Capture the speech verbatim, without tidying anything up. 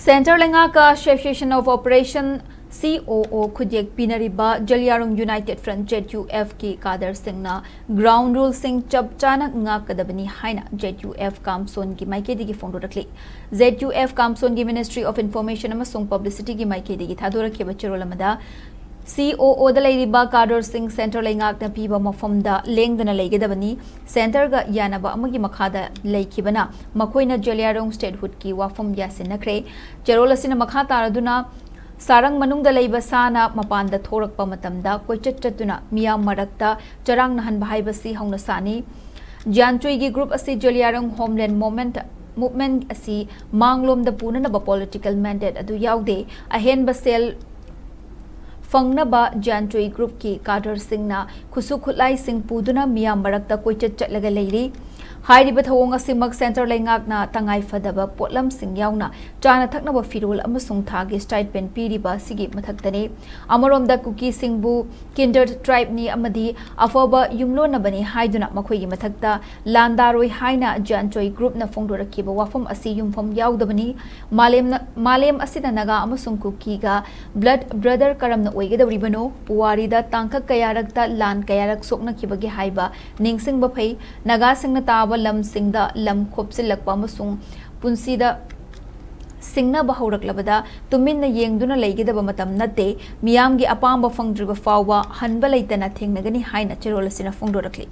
Centre ꯂꯩꯉꯥꯛꯀ Cessation of Operation, C O O, ꯈꯨꯠꯌꯦꯛ ꯄꯤꯅꯔꯤꯕ Zeliangrong United Front, Z U F ꯀꯤ cadre ꯁꯤꯡꯅ ground rule ꯁꯤꯡ ꯆꯞ ꯆꯥꯅ ꯉꯥꯛꯀꯗꯕꯅꯤ ꯍꯥꯏꯅ Z U F ꯀꯥꯝꯁꯣꯟꯒꯤ ꯃꯥꯏꯀꯩꯗꯒꯤ ꯐꯣꯡꯗꯣꯔꯛꯂꯤ꯫ Z U F ꯀꯥꯝꯁꯣꯟꯒꯤ Ministry of Information ꯑꯃꯁꯨꯡ Publicity ꯒꯤ ꯃꯥꯏꯀꯩꯗꯒꯤ ꯊꯥꯗꯣꯔꯛꯈꯤꯕ ꯆꯦꯔꯣꯜ ꯑꯃꯗ, C O O ꯗ ꯂꯩꯔꯤꯕ cadre ꯁꯤꯡ centre ꯂꯩꯉꯥꯛꯅ ꯄꯤꯕ ꯃꯐꯝꯗ ꯂꯦꯡꯗꯅ ꯂꯩꯒꯗꯕꯅꯤ꯫ Centre ꯒ ꯌꯥꯅꯕ ꯑꯃꯒꯤ ꯃꯈꯥꯗ ꯂꯩꯈꯤꯕꯅ ꯃꯈꯣꯏꯅ ꯖꯂꯤꯌꯥꯡꯔꯣꯡ statehood ꯀꯤ ꯋꯥꯐꯝ ꯌꯥꯁꯤꯟꯅꯈ꯭ꯔꯦ꯫ ꯆꯦꯔꯣꯜ ꯑꯁꯤꯅ ꯃꯈꯥ ꯇꯥꯔꯗꯨꯅ, ꯁꯥꯔꯪ ꯃꯅꯨꯡꯗ ꯂꯩꯕ ꯁꯥꯅ ꯃꯄꯥꯟꯗ ꯊꯣꯔꯛꯄ ꯃꯇꯝꯗ ꯀꯣꯏꯆꯠ ꯆꯠꯇꯨꯅ ꯃꯤꯌꯥꯝ ꯃꯔꯛꯇ ꯆꯔꯥꯡꯅꯍꯟꯕ ꯍꯥꯏꯕꯁꯤ ꯍꯧꯅꯁꯥꯅꯤ꯫ ꯖ꯭ꯌꯥꯟꯆꯨꯏꯒꯤ group ꯑꯁꯤ ꯖꯂꯤꯌꯥꯡꯔꯣꯡ Homeland Movement, Movement ꯑꯁꯤ ꯃꯥꯡꯂꯣꯝꯗ ꯄꯨꯅꯅꯕ political mandate ꯑꯗꯨ ꯌꯥꯎꯗꯦ꯫ ꯑꯍꯦꯟꯕ ꯁꯦꯜ ꯐꯪꯅꯕ ꯖ꯭ꯌꯥꯟꯆꯨꯏ group ꯀꯤ cadre ꯁꯤꯡꯅ ꯈꯨꯠꯁꯨ ꯈꯨꯠꯂꯥꯏꯁꯤꯡ ꯄꯨꯗꯨꯅ ꯃꯤꯌꯥꯝ ꯃꯔꯛꯇ ꯀꯣꯏꯆꯠ ꯆꯠꯂꯒ ꯂꯩꯔꯤ꯫ ꯍꯥꯏꯔꯤꯕ ꯊꯧꯑꯣꯡ ꯑꯁꯤꯃꯛ centre ꯂꯩꯉꯥꯛꯅ ꯇꯉꯥꯏ ꯐꯗꯕ ꯄꯣꯠꯂꯝꯁꯤꯡ ꯌꯥꯎꯅ ꯆꯥꯅ ꯊꯛꯅꯕ ꯐꯤꯔꯣꯜ ꯑꯃꯁꯨꯡ ꯊꯥꯒꯤ stipend ꯄꯤꯔꯤꯕ ꯑꯁꯤꯒꯤ ꯃꯊꯛꯇꯅꯤ꯫ ꯑꯃꯔꯣꯝꯗ ꯀꯨꯀꯤꯁꯤꯡꯕꯨ kindred tribe ꯅꯤ ꯑꯃꯗꯤ ꯑꯐꯕ ꯌꯨꯝꯂꯣꯟꯅꯕꯅꯤ ꯍꯥꯏꯗꯨꯅ ꯃꯈꯣꯏꯒꯤ ꯃꯊꯛꯇ ꯂꯥꯟꯗꯥꯔꯣꯏ ꯍꯥꯏꯅ ꯖ꯭ꯌꯥꯟꯆꯨꯏ group ꯅ ꯐꯣꯡꯗꯣꯔꯛꯈꯤꯕ ꯋꯥꯐꯝ ꯑꯁꯤ ꯌꯨꯝꯐꯝ ꯌꯥꯎꯗꯕꯅꯤ꯫ ꯃꯥꯂꯦꯝꯅ, ꯃꯥꯂꯦꯝ ꯑꯁꯤꯗ ꯅꯥꯒꯥ ꯑꯃꯁꯨꯡ ꯀꯨꯀꯤꯒ blood brother ꯀꯔꯝꯅ ꯑꯣꯏꯒꯗꯧꯔꯤꯕꯅꯣ? ꯄꯨꯋꯥꯔꯤꯗ ꯇꯥꯡꯀꯛ ꯀꯌꯥꯔꯛꯇ ꯂꯥꯟ ꯀꯌꯥꯔꯛ ꯁꯣꯛꯅꯈꯤꯕꯒꯦ ꯍꯥꯏꯕ ꯅꯤꯡꯁꯤꯡꯕ ꯐꯩ꯫ ꯅꯥꯒꯥꯁꯤꯡꯅ ꯇꯥꯕ ꯂꯝꯁꯤꯡꯗ ꯂꯝ ꯈꯣꯞꯆꯤꯜꯂꯛꯄ ꯑꯃꯁꯨꯡ ꯄꯨꯟꯁꯤꯗ ꯁꯤꯡꯅꯕ ꯍꯧꯔꯛꯂꯕꯗ ꯇꯨꯃꯤꯟꯅ ꯌꯦꯡꯗꯨꯅ ꯂꯩꯒꯗꯕ ꯃꯇꯝ ꯅꯠꯇꯦ꯫ ꯃꯤꯌꯥꯝꯒꯤ ꯑꯄꯥꯝꯕ ꯐꯪꯗ꯭ꯔꯤꯕ ꯐꯥꯎꯕ ꯍꯟꯕ ꯂꯩꯇꯅ ꯊꯦꯡꯅꯒꯅꯤ ꯍꯥꯏꯅ ꯆꯦꯔꯣꯜ ꯑꯁꯤꯅ ꯐꯣꯡꯗꯣꯔꯛꯂꯤ꯫